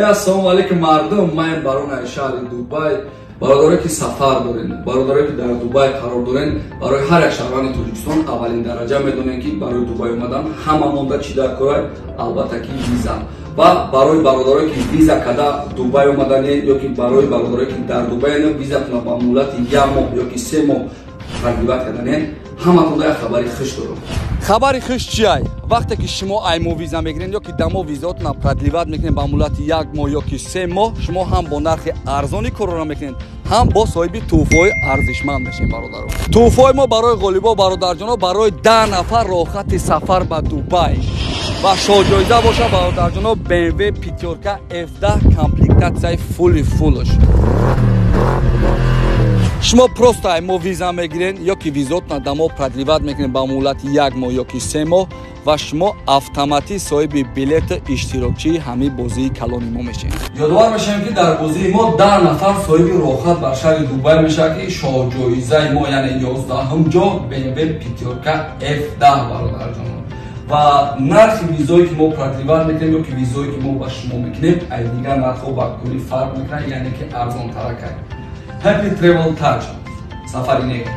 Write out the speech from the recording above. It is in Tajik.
Ассалому алайкум, мардум. Ман баронаи шаҳри Дубай. Бародарое, ки сафар дорен, бародарое, ки дар Дубай қарор дорен, барои ҳар як шаҳрванди Тоҷикистон аввалин дараҷа медонем, ки барои Дубай омадан ҳама монда чӣ дар корай? Албатта, ки виза. Ва барои бародарое, ки виза када Дубай омадане, ё ки барои бародарое, ки дар Дубай визатона ба муҳлати як моҳ ё ки 3 моҳ продлевать каданен, ҳаматонда як хабари хуш дорам. Хабари хуш чиай? Вақте ки шумо аймо виза мегирен ё ки дамо визаотона продлевать мекунед ба муҳлати як моҳ ё ки 3 моҳ, шумо ҳам бо нархи арзони корора мекунед, ҳам бо соҳиби тӯҳфаҳои арзишманд мешед. Бародаро, тӯҳфаҳои мо барои ғолибо, бародарҷоно, барои 10 нафар роҳати сафар ба Дубай ва шоҳҷоиза боша, бародарҷоно, BMW пятёрка F10, комплектатсияи фулли фулш. Шумо просто мо виза мегирен ё ки визаотона дамо продлевать мекунед ба муҳлати як моҳ ё ки 3 моҳ ва шумо автоматӣ соҳиби билети иштирокчии ҳамин бозии калони мо мешавед. Ёдовар мешавем, ки дар бозии мо 10 нафар соҳиби роҳат бар шаҳри Дубай мешавад, ки шоҳҷоизаи мо, яъне 11-ум ҷо, BMW пятёрка F10, бародарҷонон. Ва нархи визое, ки мо продлевать мекунем, ё ки визое, ки мо ба шумо мекунем, ай дигар нархҳо ба куллӣ фарқ мекунад, яъне ки арзонтаракай. Happy Travel Touch. Сафари нек.